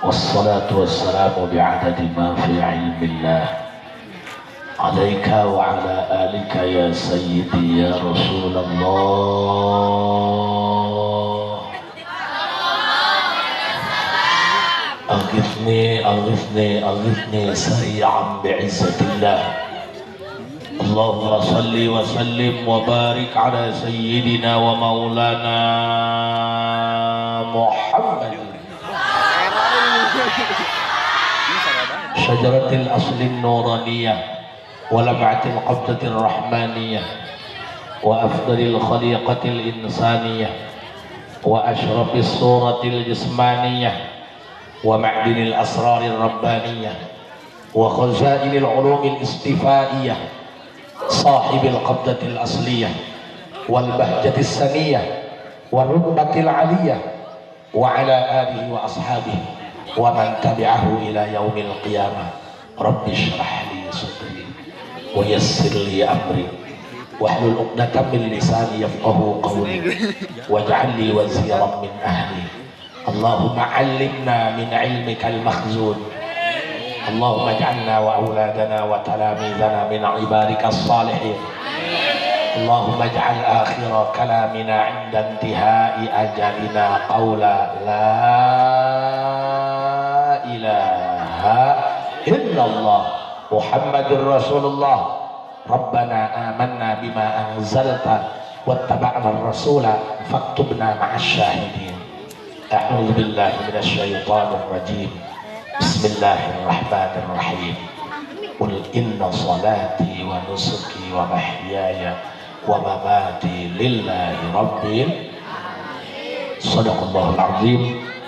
والصلاة والسلام بعدد ما في علم الله عليك وعلى آلك يا سيدي يا رسول الله. أغثني أغثني أغثني سريعا بعزة الله. اللهم صل وسلم وبارك على سيدنا ومولانا محمد شجرة الأصل النورانية ولمعة القبضة الرحمانية وأفضل الخليقة الإنسانية وأشرف الصورة الجسمانية ومعدن الأسرار الربانية وخزائن العلوم الاستفائية صاحب القبضة الأصلية والبهجة السنية والرتبة العلية وعلى آله وأصحابه ومن تبعه إلى يوم القيامة. رب اشرح لي صدري ويسر لي أمري واحلل عقدة من لساني يفقه قولي واجعل لي وزيرا من أهلي. اللهم علمنا من علمك المخزون. اللهم اجعلنا وأولادنا وتلاميذنا من عبادك الصالحين. اللهم اجعل آخر كلامنا عند انتهاء أجلنا قولا لا إله إلا الله محمد رسول الله. ربنا آمنا بما أنزلت واتبعنا الرسول فاكتبنا مع الشاهدين. أعوذ بالله من الشيطان الرجيم. بسم الله الرحمن الرحيم. قل إن صلاتي ونسكي ومحياي ومماتي لله رب العالمين. صدق الله العظيم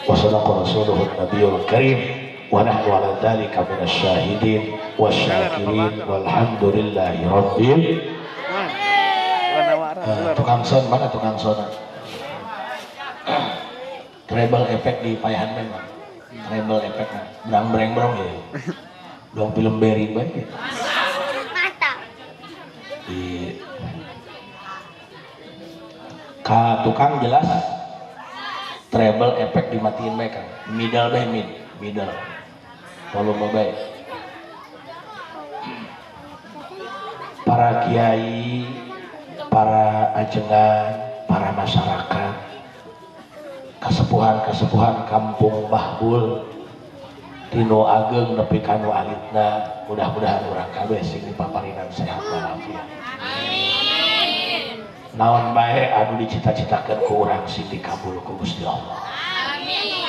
وصدق رسوله النبي الكريم ونحن على ذلك من الشاهدين والشاكرين والحمد لله رب العالمين. Tukang son mana tukang son? Treble effect di payahan memang. Treble effect berang bereng berang ya. Dong film Berry baik ya. Di ka tukang jelas treble effect dimatiin baik kan. Middle baik mid, middle. Volume baik. Para kiai, para ajengan, para masyarakat, kasepuhan-kasepuhan kampung Mahbul tino ageng nepi kanu alitna, mudah-mudahan urang kabeh sing dipaparinan sehat walafiat. Amin. Naon bae anu dicita-citakeun ku urang sing dikabul ku Gusti Allah. Amin.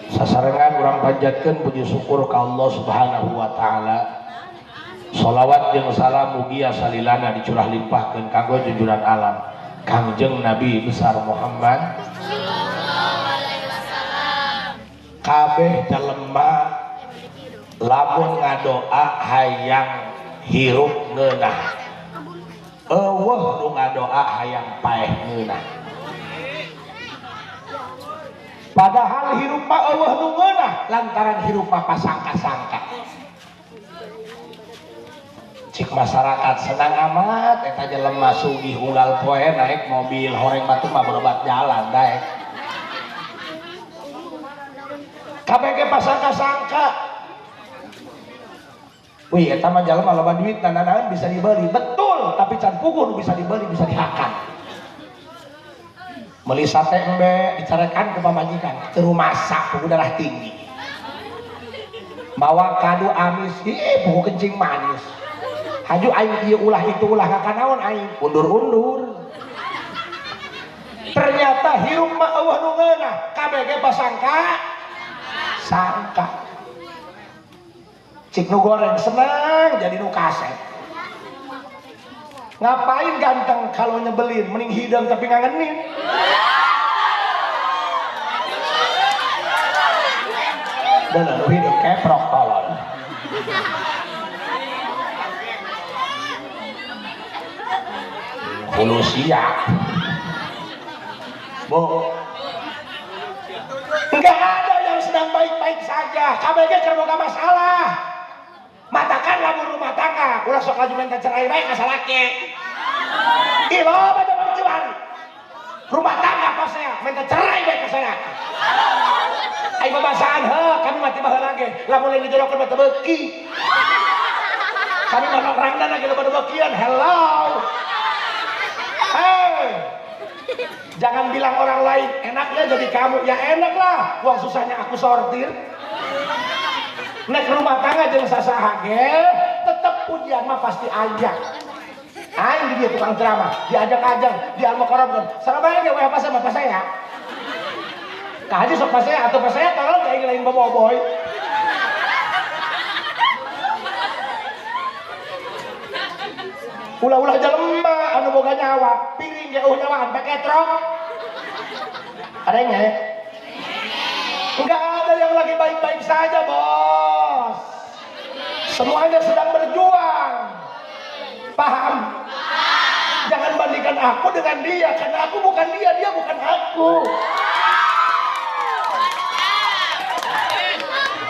Sasarengan urang panjatkeun puji syukur ka Allah Subhanahu wa taala. Sholawat jeung salam mugia salilana dicurah limpahkeun kanggo junjuran alam Kangjeng Nabi besar Muhammad. Kabeh jelema lamun ngadoa hayang hirup ngeunah, eueuh nu ngadoa hayang paeh ngeunah. Padahal hirup mah eueuh nu ngeunah lantaran hirup mah pasangka-sangka. Cik masyarakat senang amat eta jelema sugih unggal poe naik mobil horeng batu mah berobat jalan daek. KPG pasangka-sangka. Wih, eta mah jelema loba duit nanaon bisa dibeli. Betul, tapi can puguh bisa dibeli, bisa dihakan. Meuli sate embe dicarekan ku pamajikan, teu masak puguh darah tinggi. Mawa kadu amis, ih puguh kencing manis. Haju aing ieu ulah itu ulah kakanaon aing undur-undur. Ternyata hirup mah eueuh nu ngeunah, KBG pasangka sangka. Cik nu goreng senang jadi nu kaset. Ngapain ganteng kalau nyebelin, mending hidung tapi ngangenin. Bener nu hidung keprok tolol. Hulusia. Bu, enggak ada yang sedang baik-baik saja. KBG keur boga masalah. Matakan lamun rumah tangga, ulah sok laju minta cerai bae ka salaki. Ih loba zaman kiwari. Rumah tangga pasea minta cerai bae ka salaki. Ai babasaan heuh kami Kami mati baheula ge, lamun lain dijodohkeun mah teu beuki. Kami mah rangdan lagi loba beukian. Hello. Hey. Jangan bilang orang lain enaknya jadi kamu. Ya enak lah, uang susahnya aku sortir. Nek rumah tangga jeung sasaha ge, tetep pujian mah pasti aya. Aing dia tukang ceramah, diajak-ajak, di al-mukarram. Sarabaya ge we pas sama pas saya. Ka haji sok pas saya atau pas saya tolong aing lain boboiboy. Ulah-ulah jelema anu boga nyawa, piring ge eueuh nyawaan pake truk. Ada yang nggak? Enggak ada yang lagi baik-baik saja, bos. Semuanya sedang berjuang. Paham? Jangan bandingkan aku dengan dia, karena aku bukan dia, dia bukan aku.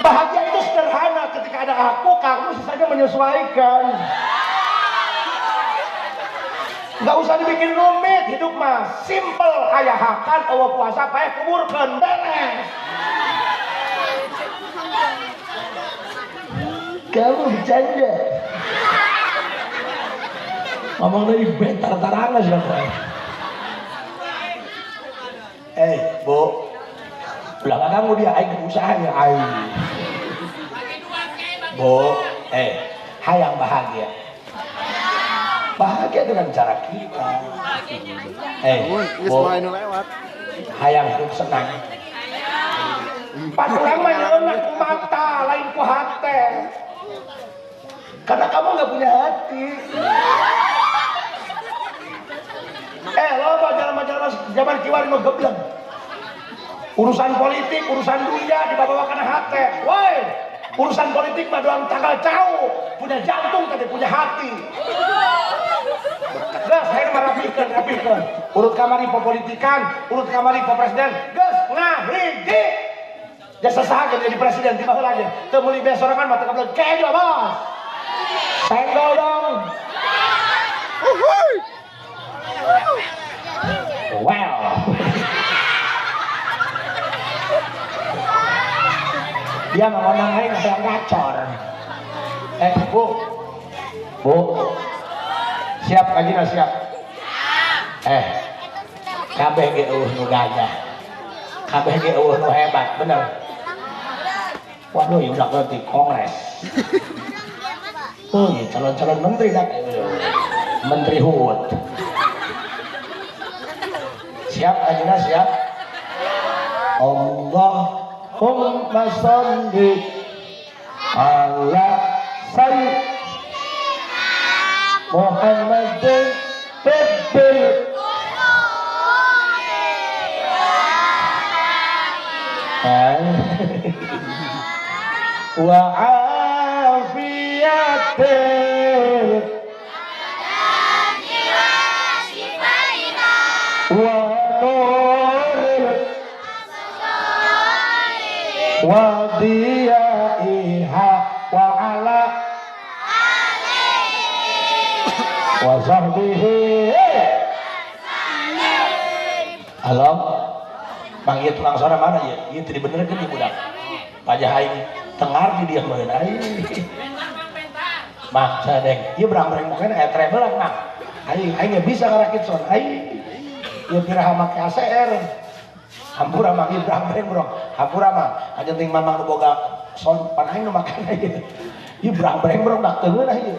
Bahagia itu sederhana, ketika ada aku, kamu sisanya menyesuaikan. Nggak usah dibikin rumit hidup mah, simple. Aya hakan, eueuh puasa, paeh kuburkeun, beres. Kamu bercanda. Ngomong dari bentar-tarangan sih aku. Bu, ulah kamu dia, aing usaha ya aing. Bu, hayang bahagia. Bahagia dengan cara kita. Bu, hayang hidup senang. Pan urang mah nyeunah ku mata, lain ku hate. Karena kamu nggak punya hati. Loba jelema-jelema zaman kiwari mah gebleng. Urusan politik, urusan dunia dibawa kana hate. Woi, urusan politik mah doang tanggal jauh, punya jantung tapi punya hati. Geus, hayang mah rapihkeun, rapihkeun. Urut kamari popolitikan, urut kamari po presiden, geus ngahiji. Jasa saha jadi presiden tiba heula ge. Teu meuli beas sorangan mah teu kabeleg kejo, bos. Senggol dong. Well. Dia ngomong aing yang gacor. Bu. Bu. Siap kajina siap. Kabeh ge eueuh nu gagah. Kabeh ge eueuh nu hebat, bener. Waduh, ya udah di kongres. Oh, ya calon-calon menteri dah. Menteri Hud. Siap kajina siap. Allahumma sholli ala sayyidina Muhammadin tibbil wa afiyatil wa nuril wa diyaiha wa ala wa sahbihi. Halo, Bang, ieu tukang sora mana ya? Ieu teu dibenerkeun ieu budak. Pajah aing tengar di dia meureun aing. Mang, sadeng. Ieu berang-berang mukena aya trebelan, Mang. Aing aing ge bisa ngarakit son aing. Ieu piraha make ACR. Hampura Mang, ieu berang-berang bro. Hampura Mang, aja ting mamang nu boga son pan aing nu makan ieu. Ieu berang-berang bro dak teu ngeunah ieu.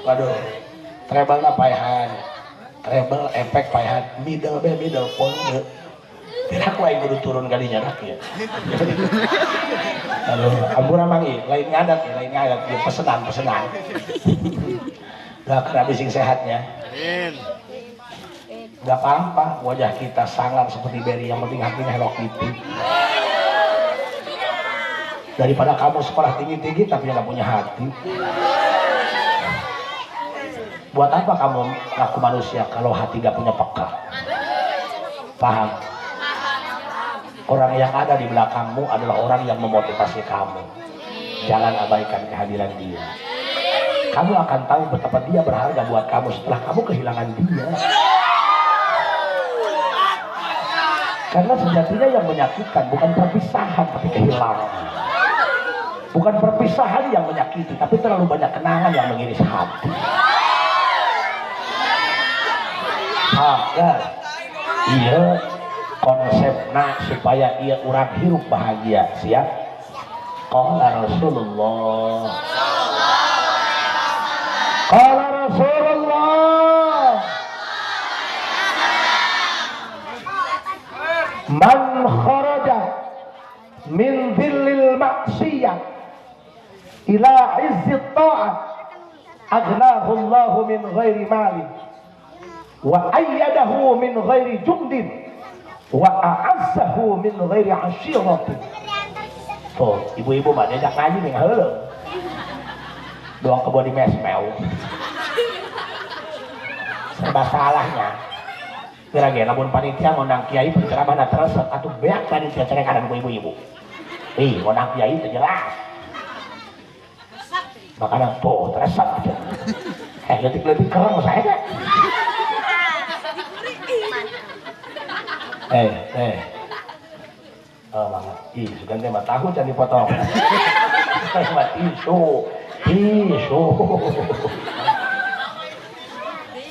Waduh. Treble-na paehan. Treble efek paehan, middle be middle ponde. Tidak aku aing kudu turun kalinya dak ya. Aduh, hampura Mang ieu, lain ngadat ya, lain ngadat ieu pesenan-pesenan. Doakan habis sing sehatnya. Amin. Gak apa-apa, wajah kita sangar seperti Berry, yang penting hatinya Hello Kitty. Daripada kamu sekolah tinggi-tinggi tapi nggak punya hati. Buat apa kamu ngaku manusia kalau hati gak punya peka? Paham? Orang yang ada di belakangmu adalah orang yang memotivasi kamu. Jangan abaikan kehadiran dia. Kamu akan tahu betapa dia berharga buat kamu setelah kamu kehilangan dia. Karena sejatinya yang menyakitkan bukan perpisahan tapi kehilangan. Bukan perpisahan yang menyakiti, tapi terlalu banyak kenangan yang mengiris hati. Maka iya konsepna supaya iya urang hirup bahagia. Siap? Qala Rasulullah. Qala Rasulullah. Man kharaja min dhillil maksiyah ila izzi ta'ah aghnahu Allahu min ghairi malin wa ayyadahu min ghairi jundin wa a'azzahu min ghairi ashiratin. Tuh, ibu-ibu mah diajak ngaji nih ngaheuleuh. Doang kebo di mesmeu. Serba salahnya. Kira ge lamun panitia ngundang kiai penceramahna teresep atuh beak panitia cerekanan ku ibu-ibu. Ih, ngundang kiai teu jelas. Makanya tuh teresep. Leutik-leutik kereng saya teh. Oh, banget. Ih, sugan teh mah tahu can dipotong. Mah tisu. Tisu.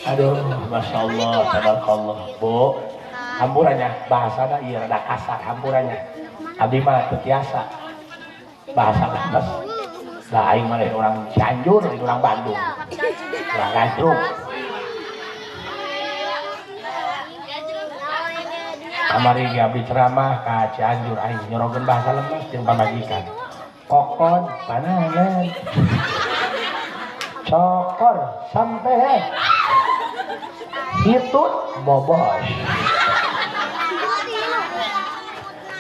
Aduh, Masya Allah, tabarakallah. Bu, hampurannya, bahasana iya rada kasar hampurannya. Abdi mah teu tiasa. Bahasa lemes. Lah aing mah orang Cianjur, orang Bandung. Orang Gandrung. Kamari ge abdi ceramah ka Cianjur aing nyorogeun bahasa lemes jeung pamajikan. Kokon pananan. Cokor sampai hitut bobos.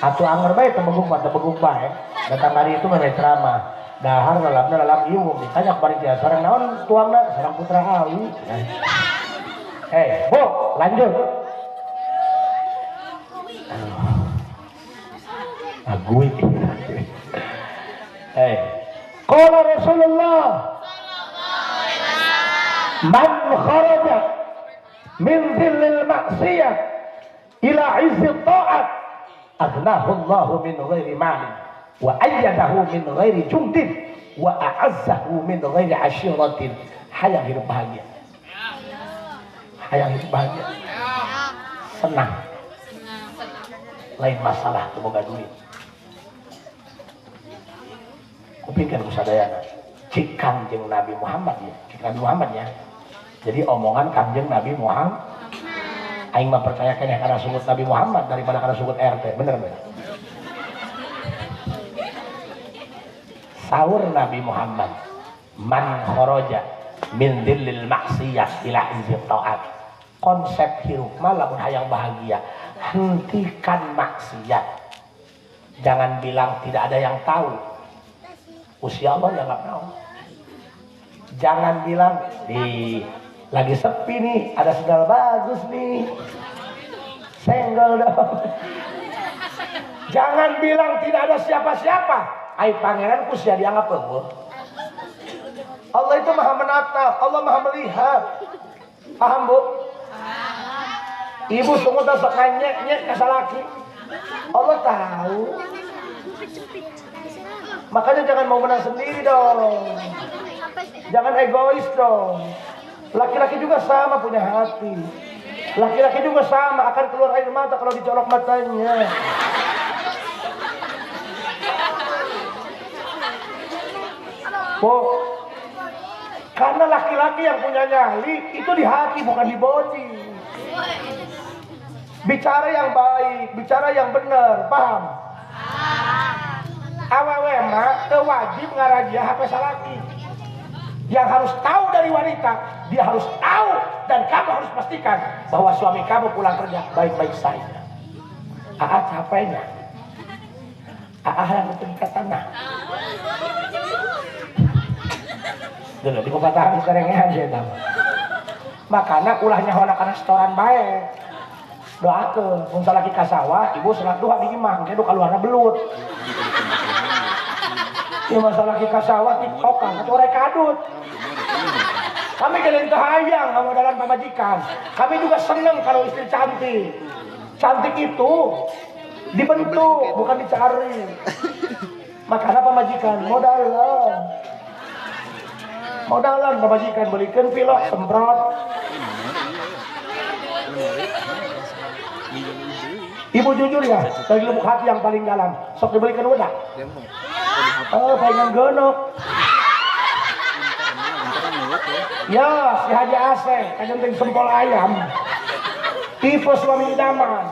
Atuh anger bae temenggung mah temenggung bae. Datang hari itu mah ceramah. Dahar lalapna lalap ieu ditanya ku panitia sareng naon tuangna sareng putra awi. Bu, lanjut. Agui. Qala Rasulullah man kharaja min dhillil maksiyah ila izzi ta'at aghnahu Allahu min ghairi malin wa ayyadahu min ghairi jundin wa a'azzahu min ghairi ashiratin. Hayang hidup bahagia. Hayang hidup bahagia. Senang. Lain masalah teu boga duit. Kupingkeun ku sadayana. Cik Kangjeng Nabi Muhammad ya, cik Nabi Muhammad ya. Jadi omongan Kangjeng Nabi Muhammad. Aing mah percaya keneh kana sungut Nabi Muhammad daripada kana sungut RT, bener bener. Saur Nabi Muhammad, man kharaja min dhillil maksiyah ila izzi ta'at. Konsep hirup mah lamun hayang bahagia, hentikan maksiat. Jangan bilang tidak ada yang tahu. Usia Allah yang nggak tahu. Jangan bilang di lagi sepi nih, ada sendal bagus nih, senggol dong. Jangan bilang tidak ada siapa-siapa. Ai pangeran kusia dianggap eueuh. Allah itu maha menatap, Allah maha melihat. Paham bu? Ibu sungguh tak sok nyek-nyek ka salaki. Allah tahu. Makanya jangan mau menang sendiri dong. Jangan egois dong. Laki-laki juga sama punya hati. Laki-laki juga sama akan keluar air mata kalau dicolok matanya. Bu, karena laki-laki yang punya nyali itu di hati bukan di body. Bicara yang baik, bicara yang benar, paham? Awewe mah teu wajib ngarajia HP salaki. Yang harus tahu dari wanita, dia harus tahu dan kamu harus pastikan bahwa suami kamu pulang kerja baik-baik saja. Aa capeknya, aa yang ke tanah. Dulu di pepatahan serengehan dia tahu. Makanya ulahnya nyaho kana setoran bae. Doakeun mun salaki ka sawah, ibu salat duha di imah, engke nu kaluarna belut. Ieu mah salaki ka sawah tiktokan atuh rek kadut. Kami kalian teu hayang ngamodalan pamajikan. Kami juga seneng kalau istri cantik. Cantik itu dibentuk, bukan dicari. Makana pamajikan modalan. Modalan pamajikan belikeun pilok semprot. Ibu jujur ya, dari lubuk hati yang paling dalam, sok dibelikan wedak. Oh, pengen genok. Ya, si Haji Aseng, kajenting sempol ayam. Tipe suami idaman.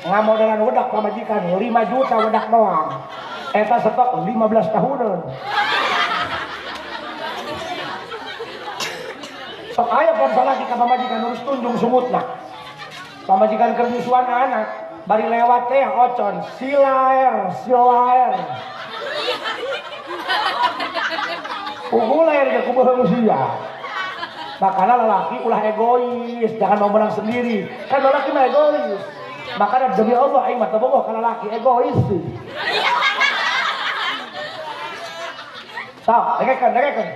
Ngamodalan wedak pamajikan 5 juta wedak doang. Eta stok 15 tahunan. Sok aya pon salaki ka pamajikan urus tunjung sumutna. Pamajikan keur nyusuan anak, bari lewat teh ocon, silaer, silaer. Uguler ge ku beuheung sia. Makanya lelaki ulah egois, jangan mau menang sendiri. Kan lelaki mah egois. Makanya demi Allah aing mah teu bogoh ka lelaki egois sih. Sok, dengekeun, dengekeun.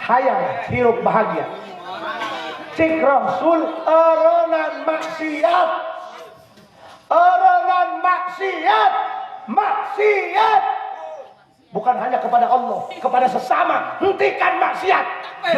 Hayang hirup bahagia. Cik Rasul erenan maksiat. Erenan maksiat. Maksiat. Bukan hanya kepada Allah, kepada sesama. Hentikan maksiat.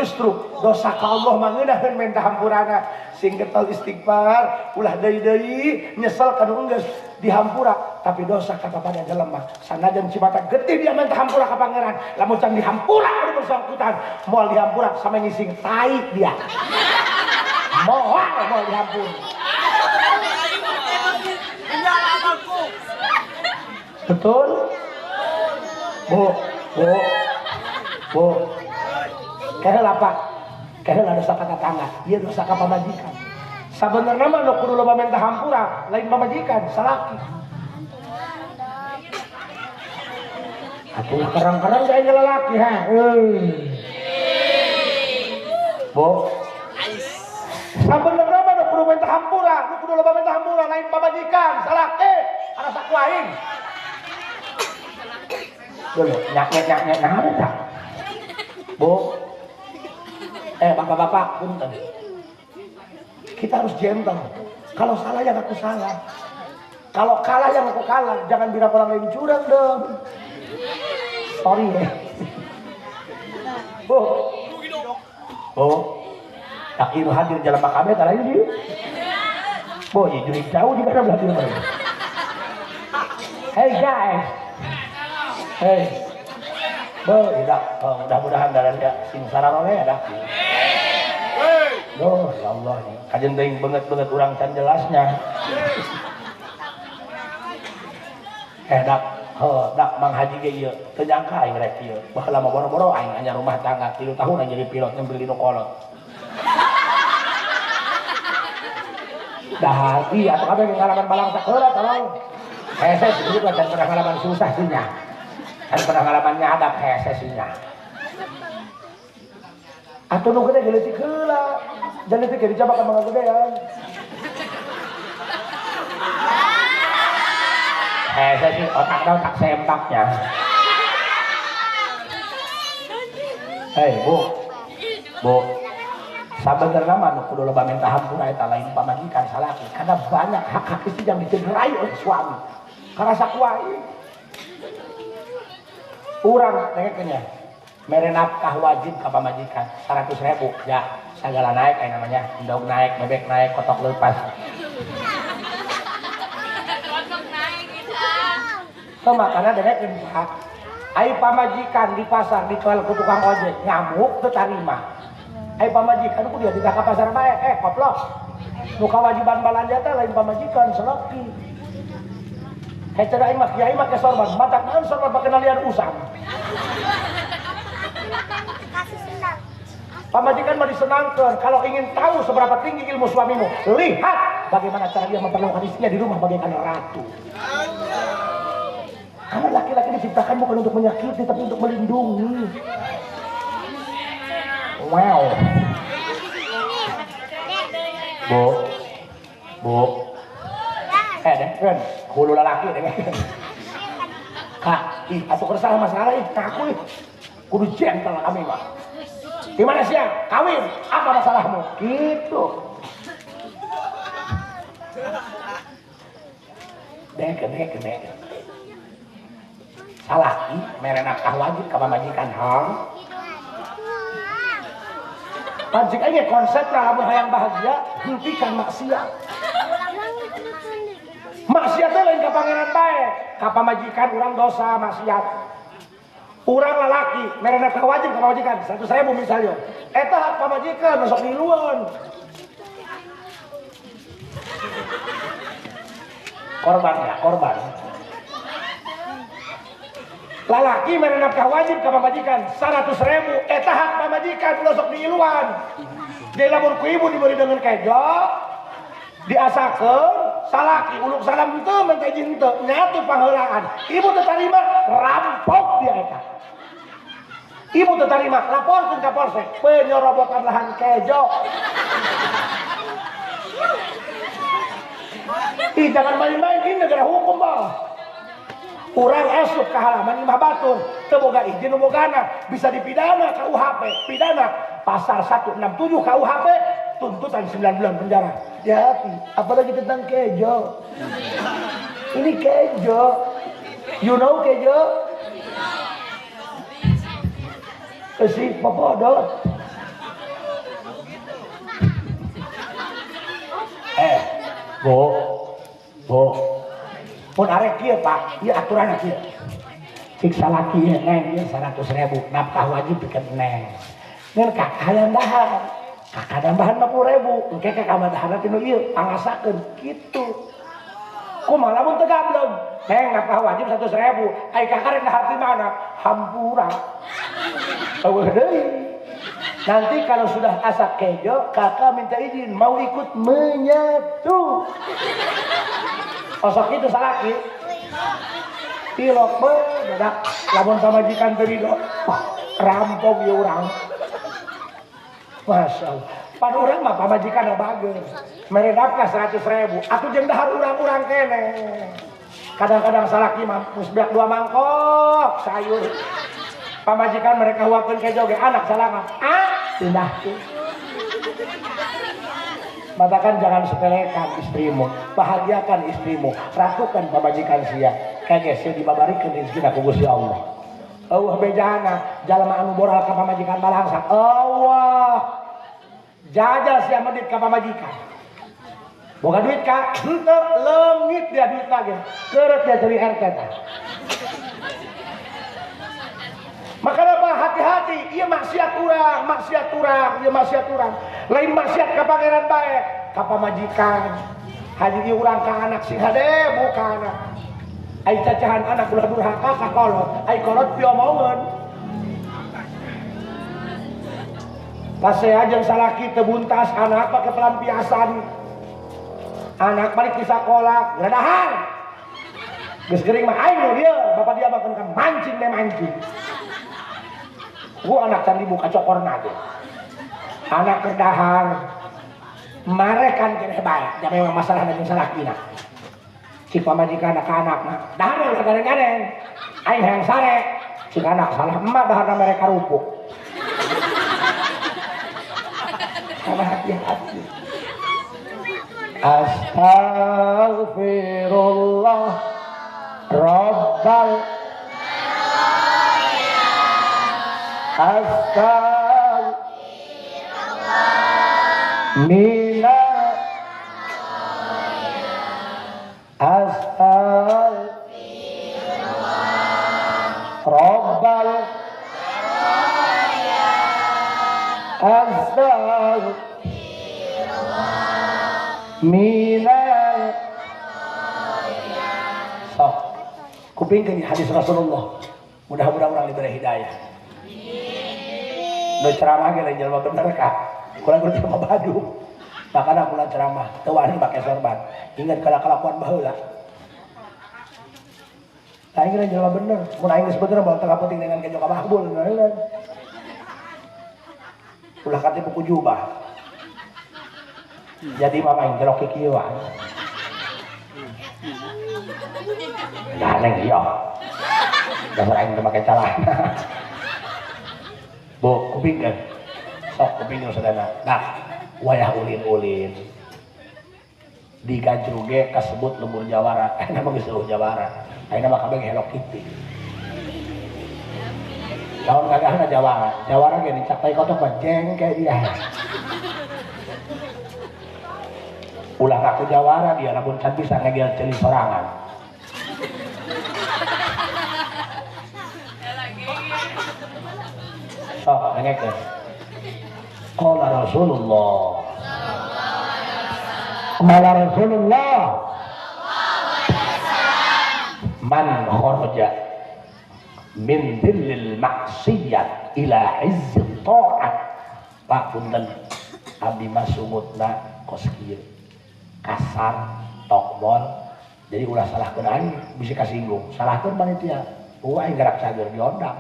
Justru dosa ka Allah mangeunahkeun menta hampurana. Sing getol istighfar, ulah deui-deui nyesel kanu enggeus dihampura, tapi dosa ka kepada jelema. Sanajan cimata getih dia menta hampura ka pangeran, lamun can dihampura kudu bersangkutan, moal dihampura sampe ngising tai dia. Moal moal dihampura. Betul? Bu, bu, bu. Karena apa? Karena dosa ka tetangga, ieu dosa ka pamajikan. Sabenerna mah nu kudu loba menta hampura, lain pamajikan, salaki. Atuh kerang-kerang kayak lelaki ha. Bu. Sabenerna mah nu kudu menta hampura, nu kudu loba menta hampura lain pamajikan, salaki, ana saku aing. Dulu, nyak nyak nyak nyak nyak. Bu. Bapak-bapak, punten. Kita harus gentle. Kalau salah yang aku salah. Kalau kalah yang aku kalah. Jangan bilang orang lain curang dong. Sorry ya. Bu. Bu. Tak iru hadir jalan makamnya tak lain sih. Bu, ya jurik jauh juga kan belah diri. Hey guys. Hey. Bu, tidak. Oh, mudah-mudahan dalam ya sing sararone ada. Duh, ya Allah, kajen teuing banget-banget urang can jelasnya. Dak, heuh, dak Mang Haji ge ieu, teu nyangka aing rek ieu. Baheula mah boro-boro aing anyar rumah tangga 3 tahun aing jadi pilot nyempil di nu kolot. Dah, iya atuh kabeh ngalaman balang sakeula tolong. Hese sebut can pernah ngalaman susah sih nya. Can pernah ngalaman nyadap hese sih nya. Atuh nu gede leutik heula. Jangan leutik ge dicoba ka mangga gedean. Hese sih otakna otak sempaknya. Hei, Bu. Bu. Sabenerna mah nu kudu loba menta hampura eta lain pamajikan salaki, karena banyak hak-hak istri yang dicederai oleh suami. Karasa ku aing. Urang dengekeun nya. Mere nafkah wajib ka pamajikan 100.000 ya, segala naik aya namanya, endog naik, bebek naik, kotok leupas. Kotok naik gitu. Teu makana dengekeun Pak. Ai pamajikan di pasar dicual ku tukang ojek, ngamuk teu tarima. Ai pamajikan ku dia tidak ka pasar bae, koplok. Nu kawajiban balanja teh lain pamajikan, salaki. Hece aing mah kiai make sorban, matak naon sorban pakenalian usang. Pamajikan mah disenangkan. Kalau ingin tahu seberapa tinggi ilmu suamimu, lihat bagaimana cara dia memperlakukan istrinya di rumah bagaikan ratu. Karena laki-laki diciptakan bukan untuk menyakiti, tapi untuk melindungi. Wow. Bu, bu, deh, kan, hulu lelaki deh. Kak, ih, atuh keresah masalah ih, kaku ih, kudu gentle kami mah. Gimana sih kawin? Apa masalahmu? Gitu. Dek, dek, dek. Salaki mere nafkah wajib ka pamajikan hang. Pancik aja konsepna lamun hayang bahagia hentikan maksiat. Maksiat teh lain ka pangeran bae, ka pamajikan urang dosa maksiat. Urang lalaki mere nafkah wajib ka pamajikan 100.000 misalnya. Eta hak pamajikan masuk niluan. Korban ya, korban. Lalaki mere nafkah wajib ka pamajikan 100.000, eta hak pamajikan ulah sok diiluan. Jadi lamun ku ibu diberi dengan kejo, diasakeun salaki uluk salam teu minta izin teu, nyatu pangheulaan. Ibu teu tarima, rampok dia eta. Ibu teu tarima, laporkeun ka polsek, penyorobotan lahan kejo. Ih, jangan main-main, ini negara hukum, Bang. Urang asup ke halaman imah batur, teu boga izin bogana, bisa dipidana KUHP, pidana pasal 167 KUHP, tuntutan 9 bulan penjara. Hati-hati, apalagi tentang kejo. Ini kejo. You know kejo? Si popodot. Bu, bu. Pun arek kieu Pak, ieu aturan kieu. Cik salaki ieu neng ieu 100.000 nafkah wajib pikeun neng. Ngan kakak hayang dahar, kakak nambahan 50.000, engke kakak mah daharna tinu ieu pangasakeun kitu. Kumaha lamun teu gableg? Neng nafkah wajib 100.000, ai kakak rek dahar ti mana? Hampura. Eueuh deui. Nanti kalau sudah asak kejo, kakak minta izin mau ikut menyatu. Osok itu salaki. Tilok bedak lamun pamajikan teu ridho, rampok ieu urang. Masya Allah. Pan urang mah pamajikan bager. Mere nafkah 100.000, atuh jeung dahar urang-urang keneh. Kadang-kadang salaki mah geus beak 2 mangkok sayur. Pamajikan mereka huakeun kejo ge anak salangan. Ah, pindah tuh. Matakan jangan sepelekan istrimu, bahagiakan istrimu, ratukan pamajikan sia. Kage sia dibabarikeun rezekina ku Gusti Allah. Eueuh bejana jalma anu boral ka pamajikan balangsa. Allah. Jajal sia medit ka pamajikan. Boga duit ka henteu leungit dia duit lagi. Keureut dia jadi RT tah. Maka apa hati-hati, ieu maksiat urang, maksiat urang, ieu maksiat urang. Lain maksiat ka pangeran bae, ka pamajikan. Haji ieu urang ka anak sing hade buka anak. Ai cacahan anak ulah durhaka ka kolot, ai kolot piomongeun. Pasea jeung salaki teu buntas anak pake pelampiasan. Anak balik di sakola, geradahar. Geus gering mah aing nu dieu, bapak dia mah kan mancing deh mancing. Gua anak can dibuka cokorna ge. Anak kerdahar marekan keneh bae, da memang masalah jeung salakina. Cik pamajikan ka anakna, dahar ulah gareng-gareng. Aing hayang sare, cik anak salah emak daharna mere karupuk. Sama hati-hati. Astaghfirullah Rabbal Astaghfirullah Mina Astaghfirullah Rabbal Astaghfirullah Mina. Sok kupingkeun hadis Rasulullah. Mudah-mudahan urang diberi hidayah. Nu ceramah ge lain jelema bener ka. Kula kudu jelema badung. Makana kula ceramah teu wani make sorban. Ingat kana kalakuan baheula. Aing lain jelema bener. Mun aing geus bener moal teu kapenting dengan kejo ka mahbul. Ulah katipu ku jubah. Jadi mama aing jelok kieu wae. Ganeng ieu. Dasar aing teu make calana. Bu, kupingkeun. Sok kupingkeun sadana. Nah, wayah ulin-ulin. Di Gajruge kasebut lembur jawara. Ayeuna mah geus eueuh jawara. Ayeuna mah kabeh Hello Kitty. Lawan gagahna jawara. Jawara ge dicak tai kotok mah jengke dia. Ulah ngaku jawara dia lamun can bisa ngegel ceuli sorangan. Sok dengekeun. Qala Rasulullah. Qala Rasulullah. Man kharaja min dhillil maksiyat ila izzit ta'at. Pak punten abdi mah sungutna kos kieu. Kasar, tokmol. Jadi ulah salahkeun aing bisi kasinggung. Salahkeun panitia. Eueuh aing gerak cager diondang.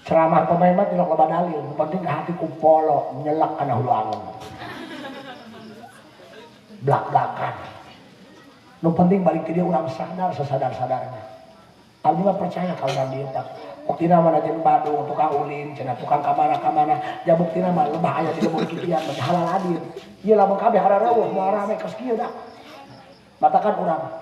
Ceramah pemain mah tilok loba dalil, nu penting ka hati ku polo nyelak kana hulu angon. Blak-blakan. Nu penting balik ke dia urang sadar sesadar-sadarnya. Abdi mah percaya ka urang dieu Pak. Buktina mah najen Badung, tukang ulin, cenah tukang kamana-kamana, ja buktina mah lebah aya di lembur kikian mah halal adil. Ieu lamun kabeh harareueuh moal rame kos kieu dah. Matakan urang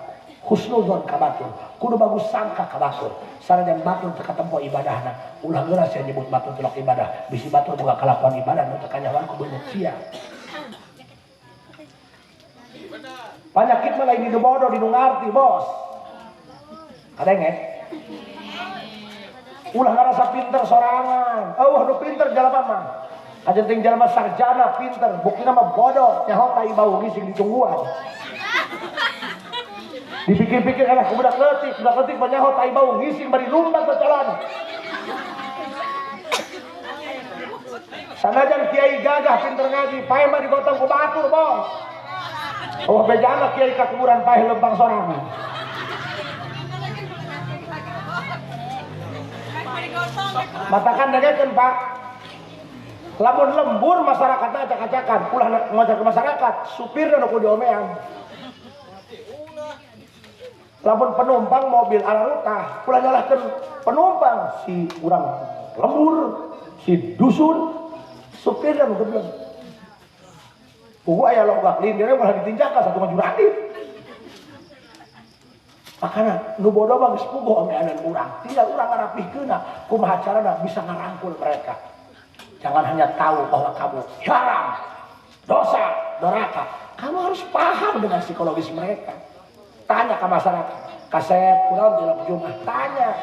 husnuzon ka batur, kudu bagus sangka ka batur. Sanajan batur teu katempo ibadahna, ulah geura sia nyebut batur tilok ibadah, bisi batur boga kalakuan ibadah nu teu kanyahoan ku beungeut sia. Panyakit mah lain di bodoh di nu ngarti, bos. Kadenge? Ulah ngarasa pinter sorangan. Eueuh nu pinter jalma mah. Ajenting jalma sarjana pinter, buktina mah bodoh, nyaho tai bau ngising ditungguan. Dipikir-pikir alah budak leutik mah nyaho tai bau ngising bari lumpat ke jalan. Sanajan kiai gagah pinter ngaji, paeh mah digotong ku batur, bos. Oh bejana kiai ka kuburan paeh lempang sorangan. Matakan dengekeun Pak. Lamun lembur masyarakatna acak-acakan, ulah ngajak ke masyarakat, supirna nu kudu diomean. Lamun penumpang mobil ararutah, ulah nyalahkeun penumpang si urang lembur, si dusun, supirna nu geblek. Pugu aya logak lindirnya malah ditinjakan satu maju radit. Makanya nu bodoh mah geus puguh omeanan urang, tinggal urang ngarapihkeunna kumaha carana bisa ngarangkul mereka. Jangan hanya tahu bahwa kamu haram, dosa, doraka. Kamu harus paham dengan psikologis mereka. Tanya ke masyarakat. Kasep kunaon tilok Jumat? Tanya.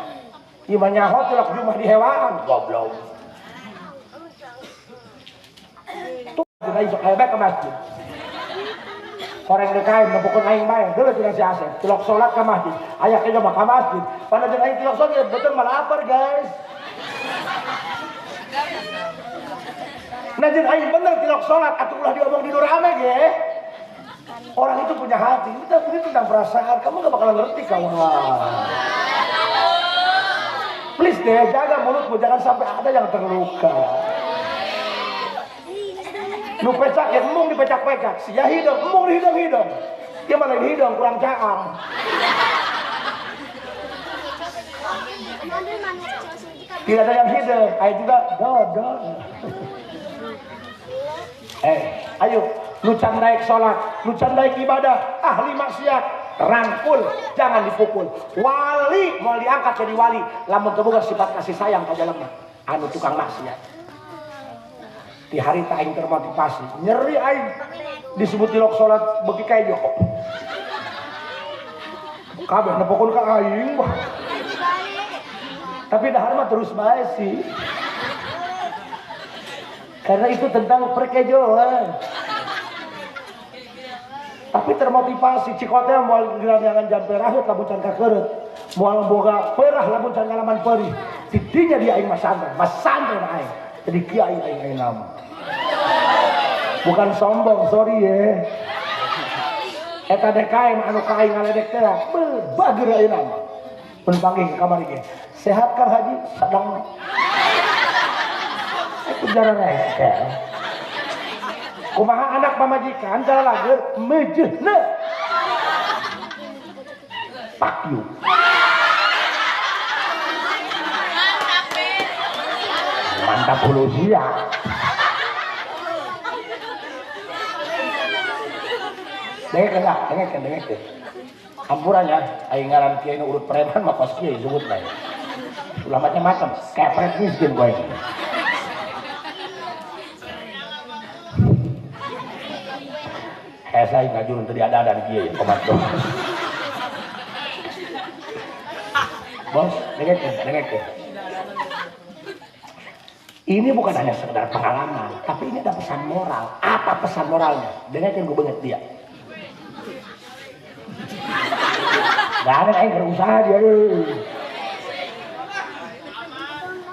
Ieu mah nyaho tilok Jumat di hewaan, goblok. Tuh aing sok aya bae ka masjid. Horeng deuk aing nempokeun aing bae, deuleu cenah si Asep, tilok salat ka masjid. Aya ke mah ka masjid. Panajan aing tilok salat ya betul malah lapar, guys. Najan aing bener tilok salat atuh ulah diomong di nu rame ge. Orang itu punya hati, ini tentang perasaan, kamu gak bakalan ngerti kawan. Please deh, jaga mulutmu, jangan sampai ada yang terluka. Nu pecak ya embung dipecak-pecak, sia hidung, embung dihidung-hidung. Dia malah hidung, kurang caang. Tidak ada yang hidung, ayo juga dodol. Ayo. Lu can naik sholat, lu can naik ibadah, ahli maksiat, rangkul, jangan dipukul. Wali mau diangkat jadi wali, lamun teu boga sifat kasih sayang ka jalma, anu tukang maksiat. Di hari tak aing termotivasi, nyeri aing disebut tilok sholat beuki kejo. Kabeh nepokon ka aing. Tapi dahar mah terus bae sih. Karena itu tentang perkejoan. Tapi termotivasi cikote moal gerangan jam perahut lamun can kakeureut, moal boga perah lamun can ngalaman perih. Tidinya dia aing masantren aing. Jadi kiai aing aing nama. Bukan sombong, sorry ye. Eta DKM anu ka aing ngaledek teh, bager aing nama. Pun panggih ke kamar ge. Sehat kan haji? Sadang. Itu jarang rengkel. Kumaha anak pamajikan cara lager mejehna. Fuck you. Mantap hulu sia. Dengekeun lah, dengekeun, dengekeun. Hampura nya, aing ngaran kiai nu urut preman mah kos kieu sebutna. Ulah macam-macam, kepret miskin gue. Kayak saya ngajurun tadi ada di kieu ya, komat dong. Bos, dengekeun. Ini bukan hanya sekedar pengalaman, tapi ini ada pesan moral. Apa pesan moralnya? Dengekeun gue banget dia. Gak ada yang berusaha dia.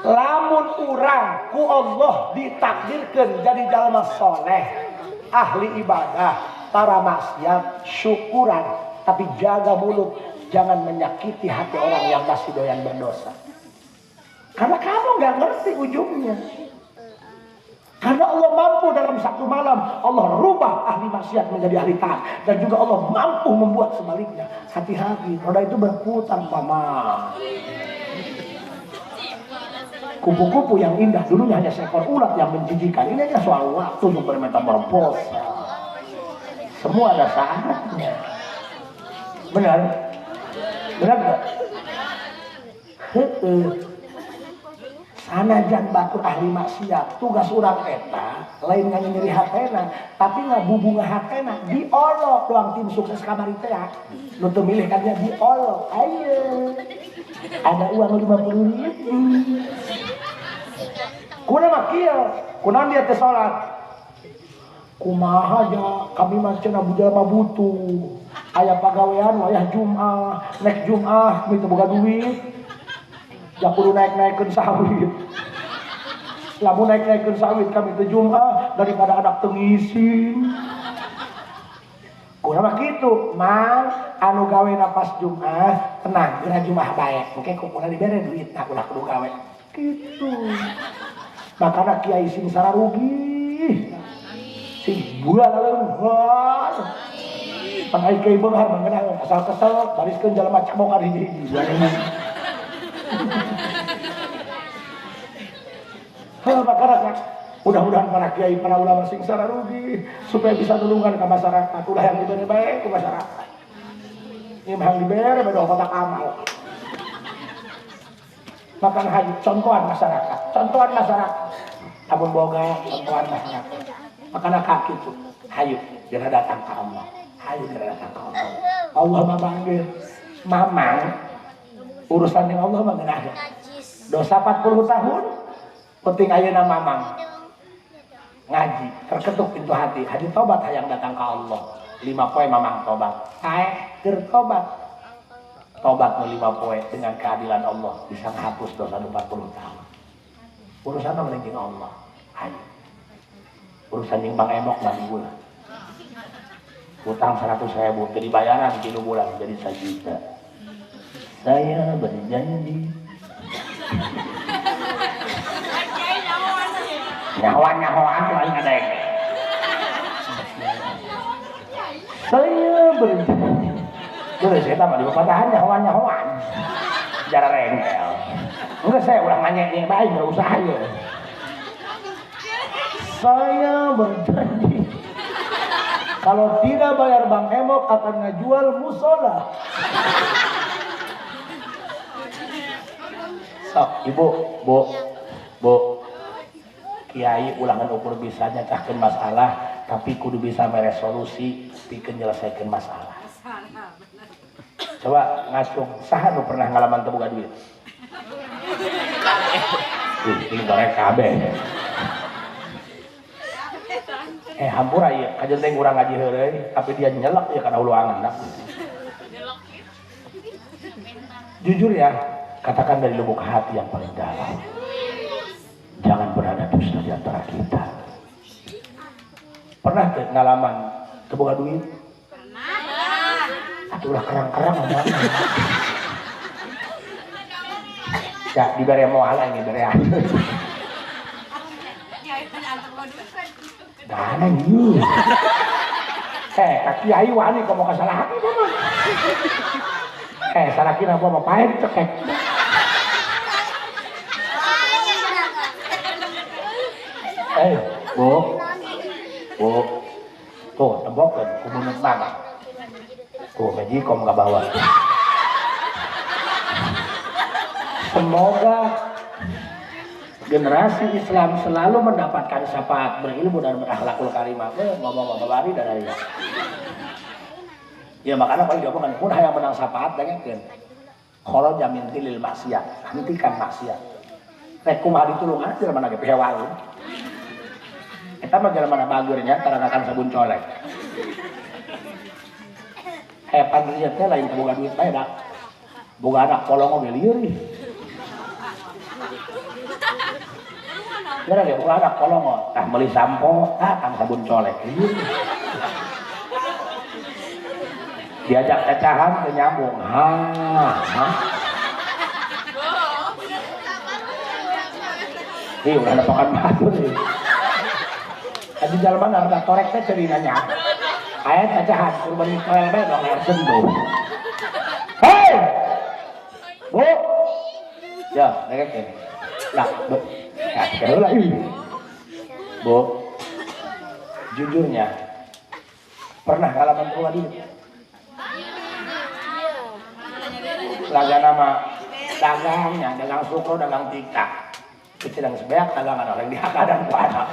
Lamun urang ku Allah ditakdirkan jadi jalma soleh, ahli ibadah, para maksiat, syukuran, tapi jaga mulut, jangan menyakiti hati orang yang masih doyan berdosa. Karena kamu nggak ngerti ujungnya. Karena Allah mampu dalam satu malam Allah rubah ahli maksiat menjadi ahli taat, dan juga Allah mampu membuat sebaliknya. Hati-hati, roda itu berputar paman. Kupu-kupu yang indah dulunya hanya seekor ulat yang menjijikan. Ini hanya soal waktu untuk bermetamorfosa. Semua ada saatnya. Benar? Benar nggak? Sanajan batur ahli maksiat, tugas urang eta lain nyeri hatena, tapi ngabubunga hatena diolok doang tim sukses kamari teh. Nu teu milih kan dia diolok. Ayo. Ada uang 50.000. Kuna mah kieu, kunaon dia teh salat? Kumaha ja kami mah cenah jalma butuh. Aya pagawean wayah Jumat, nek Jumat mah teu boga duit. Ya kudu naik-naikeun sawit. Lamun naik-naikeun sawit kami teu Jumat daripada anak teu ngising. Kunaon mah kitu, mang anu gawena pas Jumat, tenang, geura Jumat bae. Engke kumaha dibere duitna ulah kudu gawe. Kitu. Makana kiai sing sararugi. Sing bulan leunghar. Pangai kiai beunghar mah ngeunah asal kesel bariskeun jalma cabok ari hiji-hiji. Heuh makana mudah-mudahan para kiai, para ulama sing sararugi supaya bisa nulungan ke masyarakat. Ulah yang dibere bae ku masyarakat. Ieu mah dibere bae kotak amal. Makan haji contohan masyarakat, contohan masyarakat. Amun boga contohan masyarakat. Makana kaki tuh, hayu geura datang ka Allah. Hayu geura datang ka Allah. Allah mah manggil mamang urusan yang Allah mah ngeunah. Dosa 40 tahun penting ayeuna mamang ngaji, terketuk pintu hati, haji tobat hayang datang ka Allah. 5 poe mamang tobat. Ae keur tobat. Tobat nu 5 poe dengan keadilan Allah bisa menghapus dosa 40 tahun. Urusan mah jeung Allah. Hayu. Urusan jeung Bang Emok mah minggu lah. Utang 100.000 jadi bayaran 3 bulan jadi 1 juta. Saya berjanji. Nyawa-nyawaan lain ada yang. Saya berjanji. Dulu saya tambah di pepatahan nyawa-nyawaan. Jara rengkel. Enggak saya ulah nanya yang baik enggak usah ya. Saya berjanji kalau tidak bayar Bang Emok akan ngejual musola. Sok, ibu, bu, bu, kiai ulangan ukur bisa nyecahkeun masalah, tapi kudu bisa mere solusi pikeun nyelesaikan masalah. Coba ngacung, saha nu pernah ngalaman teu boga duit? Ih, ini goreng kabeh. Hampura ieu, kajeun teh urang ngaji heureuy, tapi dia nyelek ya kana hulu angan. Jujur ya, katakan dari lubuk hati yang paling dalam. Jangan berada dusta di antara kita. Pernah teu ngalaman teu boga duit? Pernah. Atuh ulah kerang-kerang ngomong. Ya, dibere moal aing dibere. Dana ieu. Ka kiai wani komo kasalahan ieu mah. Salakina gua mah pae dicekek. Bu. Bu. Tuh, tembokeun ku beungeut mama. Tuh, magicom ka bawah. 10 Semoga generasi Islam selalu mendapatkan syafaat berilmu dan berakhlakul karimah. Ngomong babari dan dari. Ya makanya kalau diomongkan pun hayang menang syafaat dengekeun. Kharaja min tilil maksiat, hentikan maksiat. Rek kumaha ditulungan jelema ge pihewaeun. Eta mah jelema bageurnya taranakan sabun colek. Hepan rieu teh lain boga duit bae dak. Boga anak kolong oge lieur ih. Gara ge boga anak kolong tah meuli sampo, tah kang sabun colek. Diajak cacahan teu nyambung. Ha, ha. Ih, ulah nepakan batur ih. Adi jalma harta torek teh ceurinanya. Aya cacahan kurban toel bae dong air sentuh. Hei! Bu. Ya, dengekeun. Lah, Bu. Ya, heula ih. Bu. Jujurnya pernah ngalaman keluar duit? Laga nama dagangnya, dagang sukro, dagang tikta. Sedang sebeak dagangan orang di hakadan ku anak.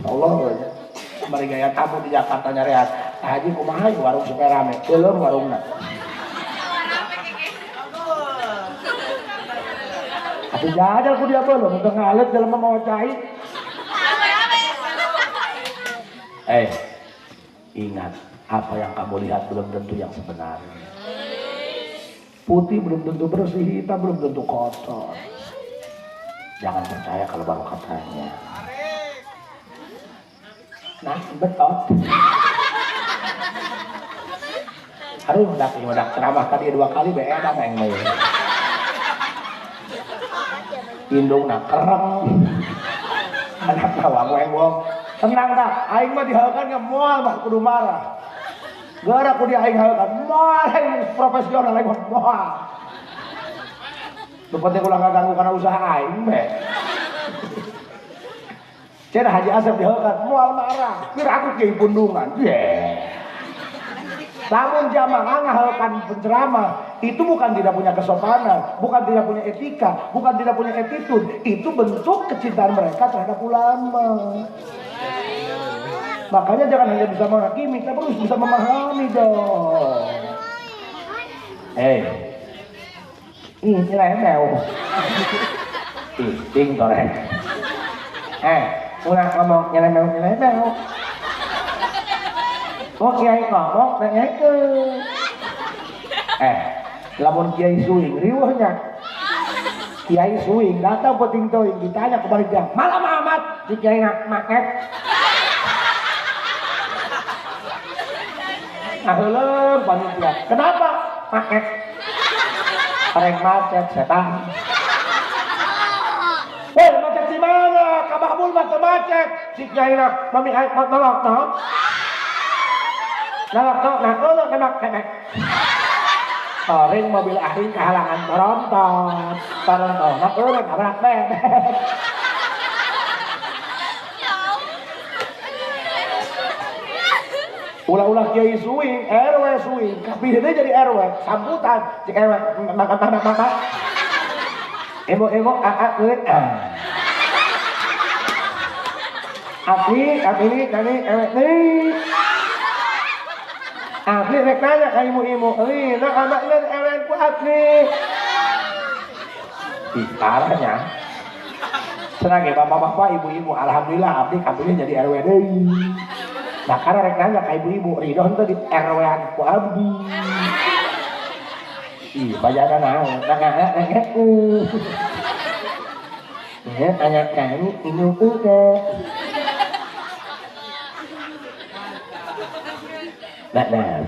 Allah ya. Mari gaya tamu di Jakarta nyareat. Haji kumaha warung supaya rame. Belum warungna. Atuh jajal ku dia belum untuk ngalet dalam mau cai. Ingat, apa yang kamu lihat belum tentu yang sebenarnya. Putih belum tentu bersih, hitam belum tentu kotor. Jangan percaya kalau baru katanya. Nah, betul. Aduh, udah ceramah tadi 2 kali beda neng mah. Indung nak kereng. Anak wang wong. Tenang tak, aing mah dihalkan ge moal mah kudu marah. Gara ku dia aing halkan moal aing profesional aing mah moal. Nu penting ulah ngaganggu kana usaha aing be. Cenah Haji Asep dihalkan moal marah. Kira aku kiai pundungan. Yeah. Lamun jamaah ngahalkan penceramah itu bukan tidak punya kesopanan, bukan tidak punya etika, bukan tidak punya attitude, itu bentuk kecintaan mereka terhadap ulama. Makanya jangan hanya bisa menghakimi, tapi harus bisa memahami dong. Ih, nyeleneh. Ih, ting torek. Ulah ngomong nyeleneh. Oh kiai ngomong nanyakeun. Lamun kiai suing riweuhnya. Kiai suing datang penting teuing ditanya kembali dia. Malam amat si kiai nak maket. Aheuleum panitia. Kenapa? Maket. Reng macet setan. Woi, macet di mana? Ka Bahbul mah teu macet. Si kiai nak mami aing nolok no. Nah, nah, toring mobil aing kehalangan toronton, toronton, nah, nabrak bebek. Ulah-ulah kiai suing, RW suing, kapilihnya jadi RW, sambutan, cik RW, makan, makan, makan, emo-emo, aa, ah. Api, api ini, kami, RW, nih. Abdi rek nanya ka ibu-ibu, "Euy, nah amakna ewen ku abdi." Ih, parahnya. Senang ya bapak-bapak, ibu-ibu, alhamdulillah abdi kapilih jadi RW deui. Nah, karena rek nanya ka ibu-ibu, ridho henteu di RW-an ku abdi. Ih, bajana naon? Nah, ya, tanya kami ini udah. Nah, nah.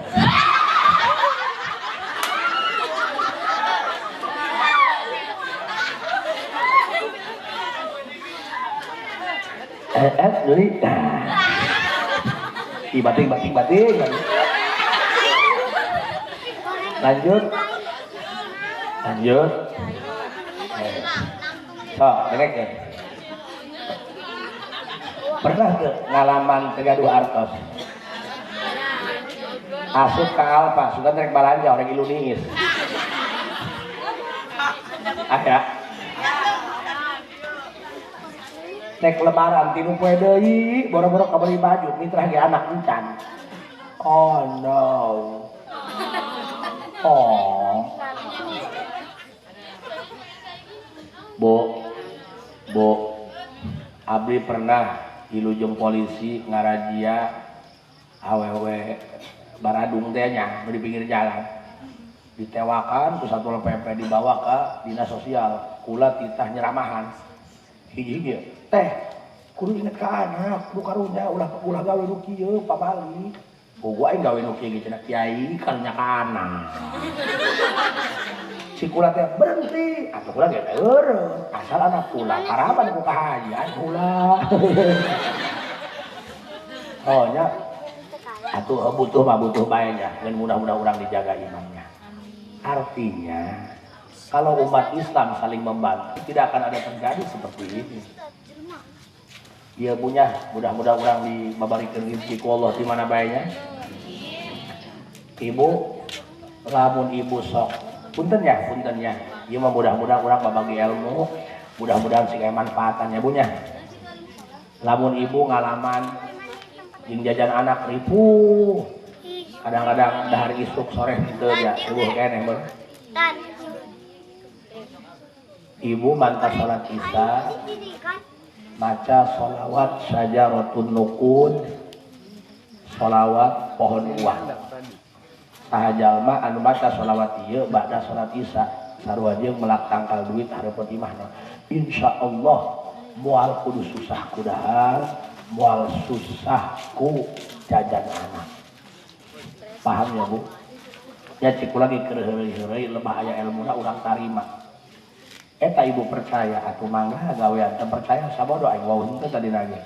Ih, bating, bating, bating. Lanjut. Lanjut. So, dengek ya. Pernah ke ngalaman tegaduh artos? Asup ke Alfa, sudah trek balanja orang ilu niis. Aya. Nek lebaran tinu poe deui, boro-boro kabeli baju, mitra ge anak encan. Oh no. Oh. Bu, Bu, abdi pernah ilujung polisi ngarajia awewe baradung teh nya di pinggir jalan. Ditewakan ku Satpol PP dibawa ke dinas sosial, kula titah nyeramahan. Hiji-hiji teh kudu inget ka anak, kudu karunya ulah ulah gawe nu kieu pamali. Oh, gua aing gawe nu kieu ge cenah kiai karunya ka anak. Si kula teh berhenti, atuh kula ge eureun, asal anak kula karaban ku kahayan kula. Oh nya atuh butuh mah butuh bae nya, ngan mudah-mudahan urang dijaga imannya. Artinya kalau umat Islam saling membantu tidak akan ada terjadi seperti ini. Dia punya mudah-mudahan orang dibabarikeun rezeki ku Allah di mana bae nya. Ibu lamun ibu sok punten ya, ieu mah mudah-mudahan urang babagi ilmu, mudah-mudahan sing aya manfaatannya bunya. Lamun ibu ngalaman jeung jajan anak ripuh, kadang-kadang dahar isuk sore henteu ya, eueuh keneh meureun. Ibu mantas salat isya maca sholawat syajaratun nuqud, sholawat pohon uang. Saha jalma anu maca sholawat ieu ba'da salat isya sarua jeung melak tangkal duit hareupeun imahna. Insyaallah moal kudu susah ku dahar, moal susah ku jajan anak. Paham ya Bu? Ya cik lagi keur heureuy-heureuy lebah aya elmuna urang tarima. Eta ibu percaya atuh mangga gawean teu percaya sabodo aing wau henteu tadi nage.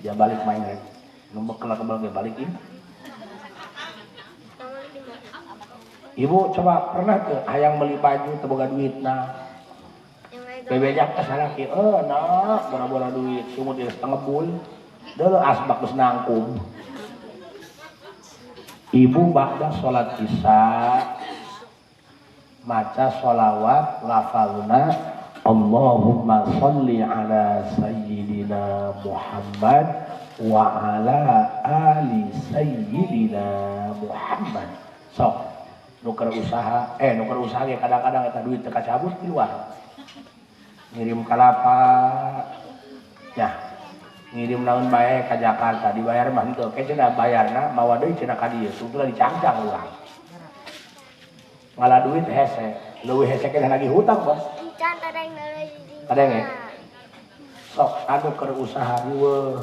Dia balik main rek. Nu bekel kebel ge balik ieu. Ibu coba pernah teu hayang meuli baju teu boga duitna. Bebejak ka salaki, nak bora-bora duit, sumut ieu setengah bul. Deuleu asbak geus nangkum. Ibu ba'da salat isya maca sholawat lafalna Allahumma sholli ala sayyidina Muhammad wa ala ali sayyidina Muhammad. Sok nuker usaha, nuker usaha ge kadang-kadang eta duit teu kacabut di luar. Ngirim kalapa ya, ngirim naon bae ka Jakarta dibayar mah henteu, ke cenah bayarna mawa deui cenah ka dieu, tungtungna dicangcang urang. Ngalah duit hese, leuwih hese keneh lagi hutang, Bos. Kadang ya? Sok anu keur usaha riweuh.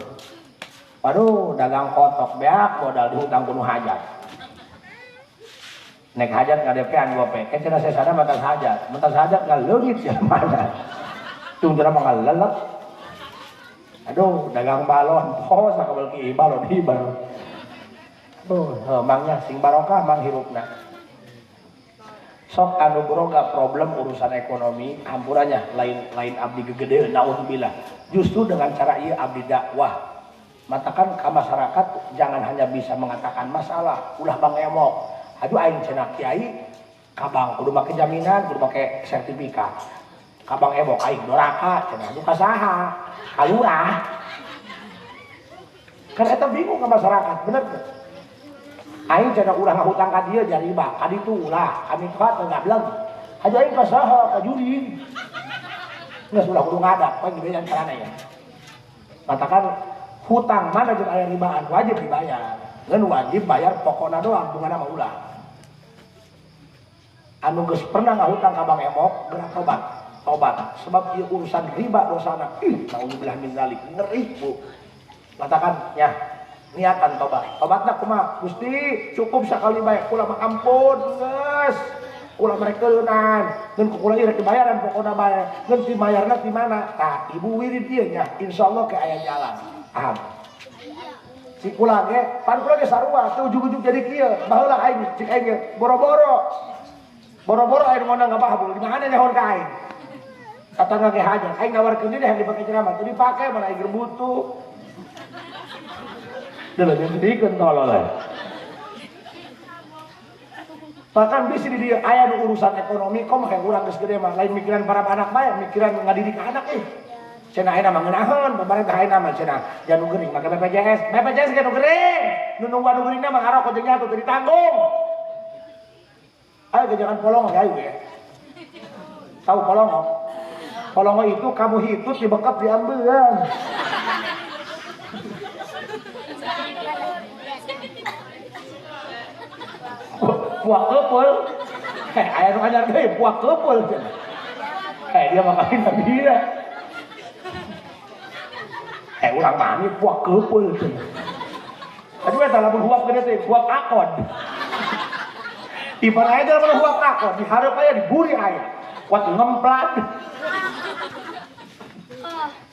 Waduh, dagang kotok beak modal dihutang ku nu hajat. Nek hajat ngadepean gope, ke cenah sesana mentas hajat ngaleungit jalmana. Tungtungna mah ngalelep. Aduh, dagang balon, pos sakabel ki balon hibar. Aduh, mangnya sing barokah mang hirupna. Sok anu boga problem urusan ekonomi, hampurannya lain abdi gegedeun naudzubillah. Justru dengan cara ieu abdi dakwah. Matakan ka masyarakat jangan hanya bisa mengatakan masalah, ulah bangemok. Aduh aing cenah kiai ka bank kudu make jaminan, kudu make sertifikat. Ka bank emok aing doraka cenah aduh ka saha? Ka lurah. Kan eta bingung ka masyarakat, bener teu? Aing cenah urang ngahutang ka dieu jariba, ka ditu ulah, ka mitra teu ngableng. Haja aing ka saha? Ka juring. Geus ulah kudu ngadak, poe dibejan carana ya. Katakan hutang mana jeung aya ribaan wajib dibayar. Ngan wajib bayar pokona doang, bungana mah ulah. Anu geus pernah ngahutang ka Bang Emok, geura tobat. Tobat sebab ieu urusan riba dosana. Ih, naudzubillah min dzalik. Ngeri, Bu. Katakan ya, niatan tobat. Tobatna kumaha? Gusti, cukup sakali bae kula mah ampun geus. Kula merekeunan, ngan ku kula ieu rek dibayaran pokona bae. Ngan dibayarna di mana? Tah, ibu wirid ieu nya, insyaallah ke aya jalan. Paham? Si kula ge, pan kula ge sarua, teu ujug-ujug jadi kieu. Baheula aing cik aing ge boro-boro. Boro-boro aing ngondang ka Bahabul, di mana nyaho ka aing? Tatangga ge hajat, aing nawarkeun deui hayang dipake ceramah, teu dipake mana aing keur butuh. Deuleu sedihkeun tolol. Bahkan bisa di dia aya nu urusan ekonomi kok mah urang geus gede mah lain mikiran para anak bae, mikiran ngadidik anak eh. Cenah ayeuna mah ngeunaheun, pemerintah ayeuna mah cenah jan nu gering make BPJS. BPJS ge nu gering. Nu nungguan nu geuringna mah ngarokok jeung nyatu teu ditanggung. Ayo jangan polongo ya ayo ya. Tahu polongo? Polongo itu kamu hitut dibekap diambean. Buah kepul. Aya nu anyar deui buah kepul. Dia mah kawin dia. Urang mah buah kepul. Aduh eta lamun huap gede teh huap akon. Ipan aya teh lamun huap akon dihareup aya diburi aya. Kuat ngemplat.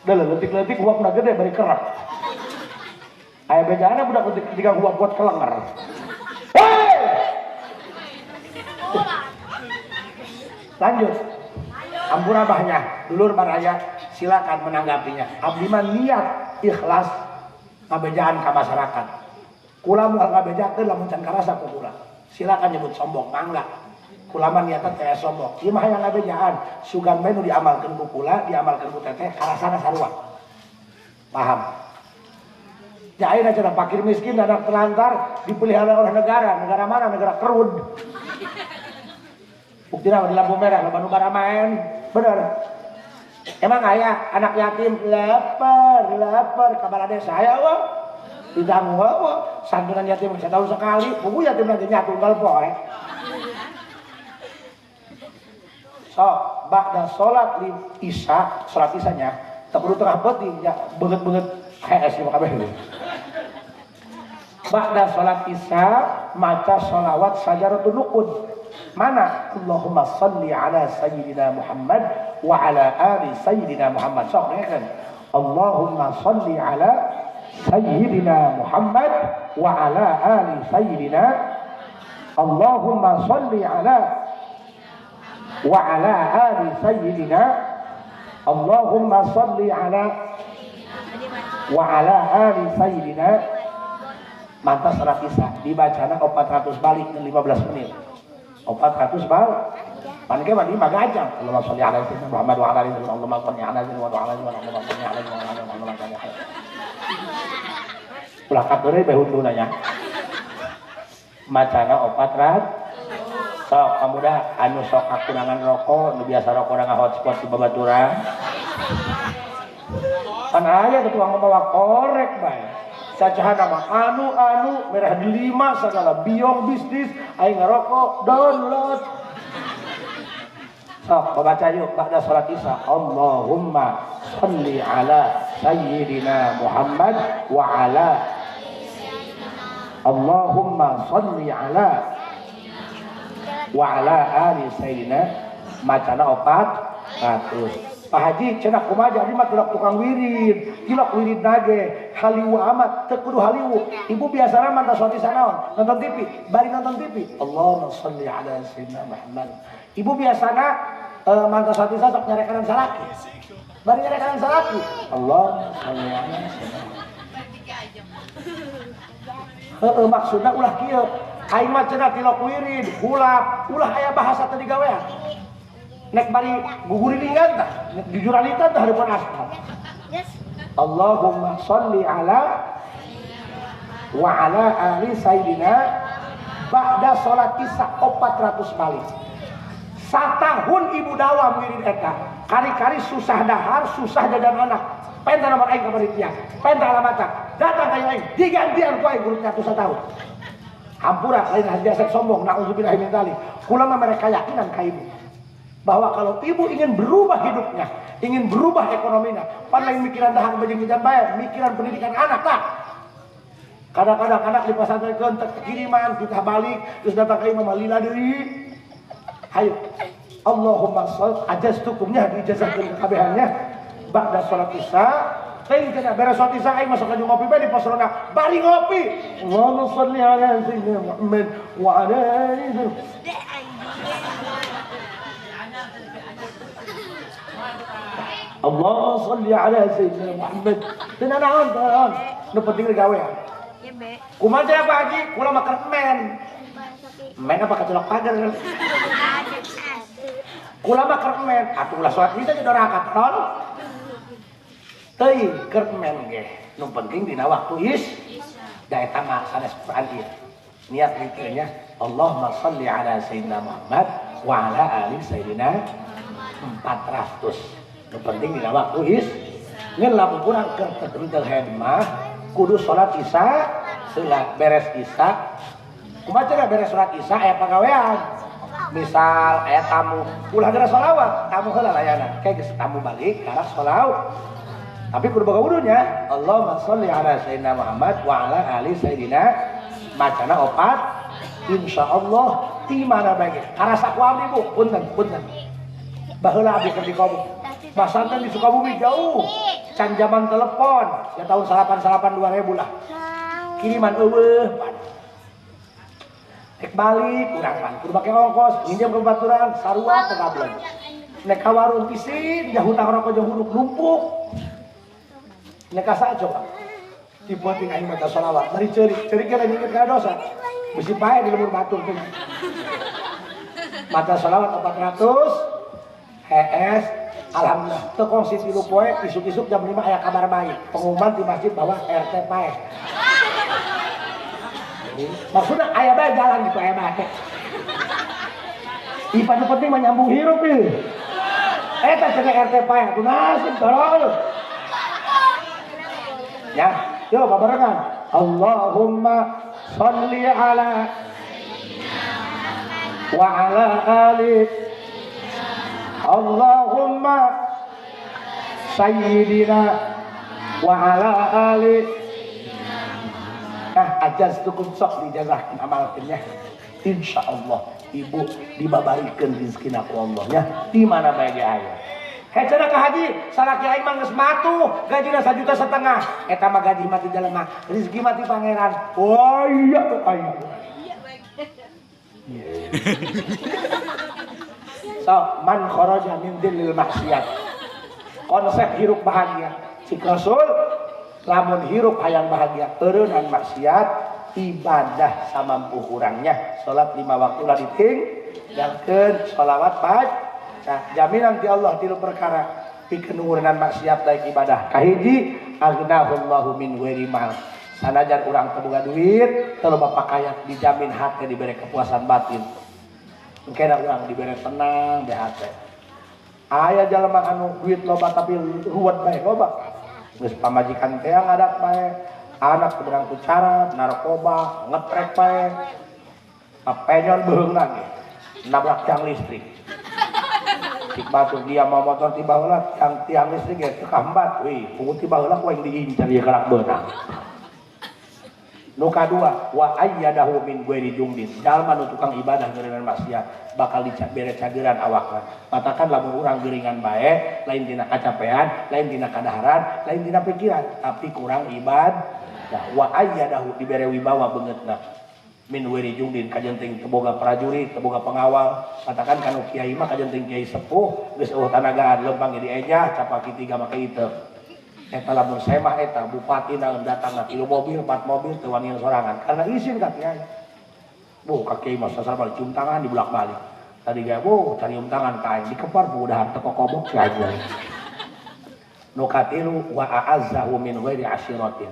Dah leutik-leutik huapna gede bari kerap. Aya bejana budak leutik ketika huap kuat kelenger. Lanjut. Ampura abahnya, dulur baraya, silakan menanggapinya. Abdi mah niat ikhlas ngabejaan ka masyarakat. Kula moal ngabejakeun lamun can karasa ku kula. Silakan nyebut sombong mangga. Kula mah niatna teh sombong. Ieu mah hayang ngabejaan, sugan bae nu diamalkeun ku kula, diamalkeun ku teteh karasana sarua. Paham? Ya ayeuna cenah fakir miskin anak terlantar dipelihara oleh negara. Negara mana? Negara kerud. Buktina di lampu merah loba nu baramaen, bener. Emang aya anak yatim lapar, lapar ka balade saya wah. Ditanggung wah, santunan yatim setahun sekali, buku yatim lagi nyatu unggal poe. So, ba'da salat isya, salat isyanya, teu kudu tengah peuting ya beungeut-beungeut hees ieu kabeh. Ba'da salat isya maca sholawat sajaratun nuqud. Mana? Allahumma salli ala sayyidina Muhammad wa ala ali sayyidina Muhammad. Sok dengarkan. Allahumma salli ala sayyidina Muhammad wa ala ali sayyidina. Allahumma salli ala wa ala ali sayyidina. Allahumma salli ala wa ala ali sayyidina. Mantas salat isya dibacana 400 balik 15 menit. 400 bal. Pan ge mah di magajang. Allahumma sholli ala sayyidina Muhammad wa ala ali sayyidina Allahumma sholli ala sayyidina wa ala ali Allahumma sholli ala sayyidina Allahumma sholli ala. Ulah kature bae hunduna nya. Macana 400. Sok kamu dah anu sok kakurangan rokok, nu biasa rokok na hotspot di babaturan. Pan aya teh tukang mawa korek bae. Sacahana mah anu-anu merah delima segala biong bisnis aing ngarokok download. Sok baca yuk ba'da salat isya. Allahumma sholli ala sayyidina Muhammad wa ala Allahumma sholli ala wa ala ali sayyidina. Macana 400. Pak Haji cenah kumaha jadi mah tilok tukang wirid, tilok wirid nage, haliwu amat, teu kudu haliwu. Ibu biasana mah salat isya naon? Nonton TV, bari nonton TV. Allahumma sholli ala sayyidina Muhammad. Ibu biasana mantap salat isya sok nyarekanan salaki. Bari nyarekanan salaki. Allahumma sholli ala sayyidina. Heeh maksudna ulah kieu. Aing mah cenah tilok wirid, hulap, ulah aya bahasa teu digawean. Nek bari gugurilingan tah, nek jujuralitan tah hareupeun aspal. Allahumma sholli ala wa ala ali sayyidina ba'da salat isya 400 balik. Satahun ibu dawam wirid eta. Kari-kari susah dahar, susah jajan anak. Penta nomor aing ka panitia, penta alamatna. Datang ka aing, digantian ku aing guru nyatu satahun. Hampura lain haji asep sombong, naudzubillahi min dzalik. Kula mah mereka keyakinan ka ibu. Bahwa kalau ibu ingin berubah hidupnya, ingin berubah ekonominya, pan lain mikiran dahar bejeng jajan bae, mikiran pendidikan anak lah. Kadang-kadang anak di pesantren kiriman, kita balik, terus datang ke imam lila deui. Hayu. Allahumma sholli ajastukumnya diijazahkeun kabehannya ba'da salat isya. Teuing cenah beres salat isya aing masuk laju ngopi bae di pos ronda. Bari ngopi. Allahumma sholli ala sayyidina Muhammad wa ala alihi. Allahumma sholli ala sayyidina Muhammad. Teu naon naon. Nu penting gawean. Kumaha cenah Pak Haji? Kula mah men. Men apa kecelok pagar? Kula mah keur men, atuh ulah salat bisa jadi rakaat non. Teuing keur men ge. Nu penting dina waktu is. Da eta mah sanes Quran ieu. Niat zikirnya Allahumma shalli ala sayyidina Muhammad wa ala ali sayyidina 400. Nu penting dina waktu is. Ngan lamun urang keur teu head mah kudu salat isya heula beres isya. Kumaha cara beres salat isya aya pagawean. Misal aya tamu ulah geura sholawat, tamu heula layanan. Kayak geus tamu balik karena sholawat. Tapi kudu boga wudunya. Allahumma sholli ala sayyidina Muhammad wa ala ali sayyidina macana opat. Insyaallah di mana bae ge. Karasa ku abdi Bu, punten punten. Baheula abdi keur di Kobu. Basanten di Sukabumi jauh. Can zaman telepon, ya tahun 88 2000 lah. Kiriman eueuh pan. Nek balik urang pan kudu make ongkos, nginjem ke baturan sarua pegablon. Nek ka warung pisin, jah hutang rokok jeung huruf numpuk. Nek ka saha coba? Dibuatin aing maca sholawat, bari ceurik, ceurik ge lain inget kana dosa. Bisi pae di lembur batur teh. Maca sholawat 400 HS, alhamdulillah teu kongsi 3 poe, isuk-isuk jam 5 aya kabar baik. Pengumuman di masjid bahwa RT pae. Maksudnya ayah bae jalan gitu ayah bae. Ipan nu penting mah nyambung hirup ieu. Eta cenah RT pae atuh nasib tolong. Ya, yuk babarengan. Allahumma sholli ala wa ala ali Allahumma sayyidina wa ala ali. Nah, ajaztukum sok dijazahkeun amalkeun nya. Insyaallah ibu dibabarikeun rezekina ku Allah nya. Di mana bae ge aya. Heh cenah ka haji, salaki aing mah geus matuh, gajina 1,5 juta. Eta mah gaji mati jelema, rezeki mati pangeran. Wah iya tuh aing. So, man kharaja min dhillil maksiat. Konsep hirup bahagia. Cik Rasul lamun hirup hayang bahagia eureunnan maksiat ibadah samampu kurangnya salat 5 waktu lah ditinggalkeun sholawat baca jaminan ti Allah tilu perkara pikeun ngeureunnan maksiat lain ibadah kahiji aghnahullahu min ghairi mal sanajan urang teu boga duit teu loba pakaian dijamin hate dibere kepuasan batin engkena urang dibere tenang di hate aya jalma anu duit loba tapi ruwet bae loba geus pamajikan teh ngadat bae anak keberang ku cara narkoba ngetrek bae papenyon beuheungna ge nabrak tiang listrik cik batur dia mau motor tiba heula tiang listrik ge teu kambat wih pungut tiba heula ku aing diincar ieu karak beunang nu kadua wa ayyadahu min ghairi jundin jalma nu tukang ibadah ngeureunnan maksiat bakal dibere cageran awakna matakan lamun urang geuringan bae lain dina kacapean lain dina kadaharan lain dina pikiran tapi kurang ibadah wa ayyadahu dibere wibawa beungeutna min wiri jundin kajenting teu boga prajurit teu boga pengawal katakan kanu kiai mah kajenting kiai sepuh geus eueuh tanagaan lempang jadi ejah capaki tiga make iteu eta lamun semah eta bupati naon datang 3 mobil 4 mobil teu wani sorangan karena izin ka kiai bu ka kiai mah sasar balik cium tangan dibulak-balik tadi ge bu carium tangan ka aing dikepar bu dahar teu kokobok si aing nu katilu wa a'azzahu min ghairi asyiratin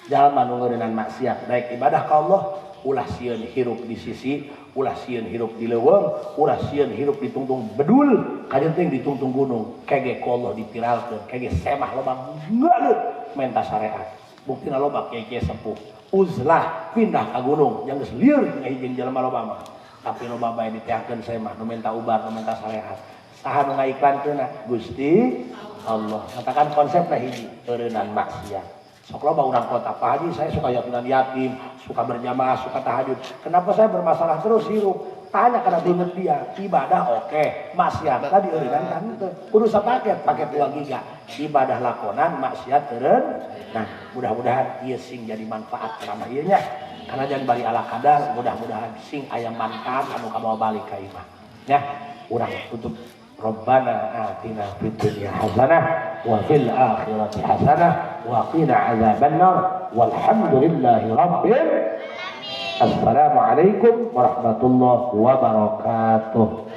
jalma nu ngeureunnan maksiat baik ibadah ka Allah ulah sieun hirup di sisi ulah sieun hirup di leuweung ulah sieun hirup di tungtung bedul kajenting di tungtung gunung kege ku Allah dipiralkeun kege semah loba ngaleut menta syariat buktina loba kiai-kiai sepuh uzlah pindah ka gunung yang geus lieur ngahijing jelema loba mah tapi loba bae diteangkeun semah nu menta ubar nu menta syariat saha nu ngaiklankeunna Gusti Allah katakan konsepna hiji eureunnan maksiat. Sok loba urang kota, Pak Haji saya suka yatiman yatim, suka berjamaah, suka tahajud. Kenapa saya bermasalah terus hirup? Tanya karena beungeut dia, ibadah oke, maksiat tadi eureunnan kan teu. Kudu sapaket, paket 2 giga. Ibadah lakonan, maksiat eureun. Nah, mudah-mudahan ieu sing jadi manfaat ceramah ieu nya. Karena jangan bali ala kadar, mudah-mudahan sing aya manfaat anu kabawa balik ka imah. Ya, urang tutup. Rabbana atina fid dunya hasanah wa fil akhirati hasanah wa qina adzabannar walhamdulillahi rabbil alamin. Assalamualaikum warahmatullahi wabarakatuh.